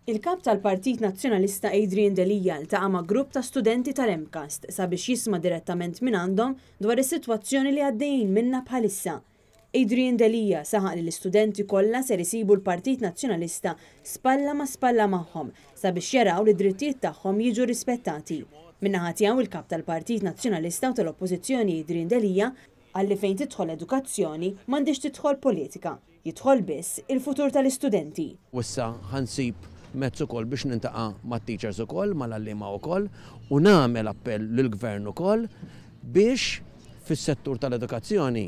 Il-Kap tal-Partit Nazzjonalista Adrian Delia ltaqa' ma' grupp ta' studenti tal-MCAST sabiex jisma' direttament mingħandhom dwar is-sitwazzjoni li għaddejjin minnha bħalissa. Adrian Delia saħaq li l-istudenti kollha ser isibu l-Partit Nazzjonalista spalla ma' spalla magħhom sabiex jaraw li d-drittijiet tagħhom jiġu rispettati. Min-naħa tiegħu il-Kap tal-Partit Nazzjonalista u tal-Oppożizzjoni Adrian Delia qal li fejn tidħol edukazzjoni m'għandhiex tidħol politika, jidħol biss il-futur tal-istudenti. U issa ħa nsib mezz ukoll biex niltaqa' mat-teachers ukoll, mal-għalliema ukoll, u nagħmel appell lill-gvern ukoll biex fis-settur tal-edukazzjoni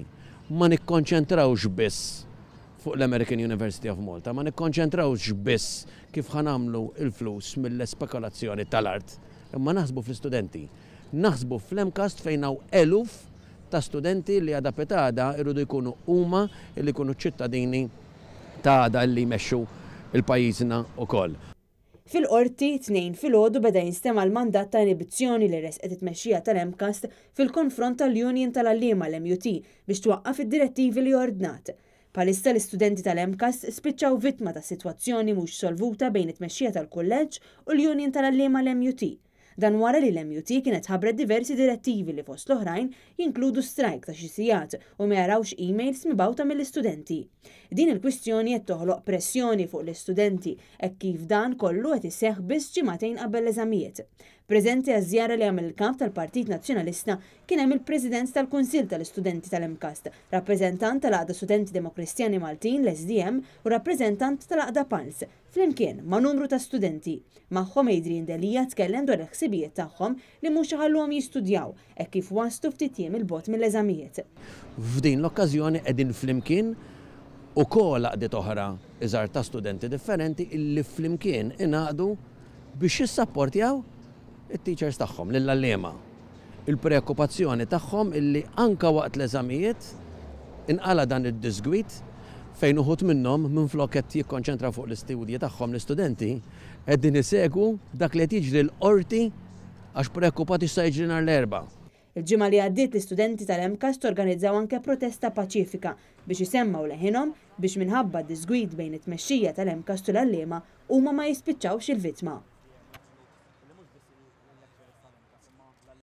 ma nikkonċentrawx biss fuq l-American University of Malta, ma nikkonċentrawx biss kif ħa nagħmlu il-flus mill-espekulazzjoni tal-art, imma naħsbu fl-istudenti. Naħsbu fl-MCAST fejn hawn eluf ta' studenti li għada pitgħada irridu jkunu huma li jkunu ċittadini ta' għada li jmexxu il-pajjiżna ukoll. Fil-qorti, Tnejn filgħodu beda jinstema' l-mandat ta' inibizzjoni li resqet it-tmexxija tal-MCAST fil-konfront tal-Union tal-Għalliema l-MUT biex twaqqaf id-direttivi li ordnat. Bħalissa l-istudenti tal-MCAST spiċċaw vittma ta' sitwazzjoni mhux solvuta bejn it-tmexxija tal-kulleġġ u l-Union tal-Għalliema l-MUT. Dan wara li l-MUT kienet ħabbret diversi direttivi li fost l-oħrajn jinkludu strajk ta' xi sigħat u ma jarawx emails mibgħuta mill-istudenti. Din il-kwistjoni qed toħloq pressjoni fuq l-istudenti hekk kif dan kollu qed iseħħ biss ġimagħtejn qabel l-eżamijiet. Preżenti għaż-żjara li għamel il-kap tal-Partit Nazzjonalista kien hemm il-President tal-Kunsill tal-Istudenti tal-MCAST, rappreżentant tal-Għaqda Studenti Demokristjani Maltin l-SDM u rappreżentant tal-Għaqda Pulse, flimkien ma' numru ta' studenti. Magħhom Adrian Delia tkellem dwar il-ħsibijiet tagħhom li mhux iħalluhom jistudjaw hekk kif waslu ftit jiem 'il bogħod mill-eżamijiet. F'din l-okkażjoni qegħdin flimkien ukoll għaqdiet oħra iżgħar ta' studenti differenti illi flimkien ingħaqdu biex jissapportjaw it-teachers tagħhom, lill-għalliema. Il-preokkupazzjoni tagħhom illi anka waqt l-eżamijiet inqala dan id-disgwit fejn uħud minnhom minflok qed jikkonċentraw fuq l-istudji tagħhom l-istudenti qegħdin isegwu dak li qed jiġri l-qorti għax preokkupati x'sa jiġri nhar l-Erbgħa. Il-ġimgħa li għaddiet l-istudenti tal-MCAST organizzaw anke protesta paċifika biex isemmgħu leħinhom biex minħabba disgwid bejn it-tmexxija tal-MCAST u l-għalliema huma ma jispiċċawx il-vittma.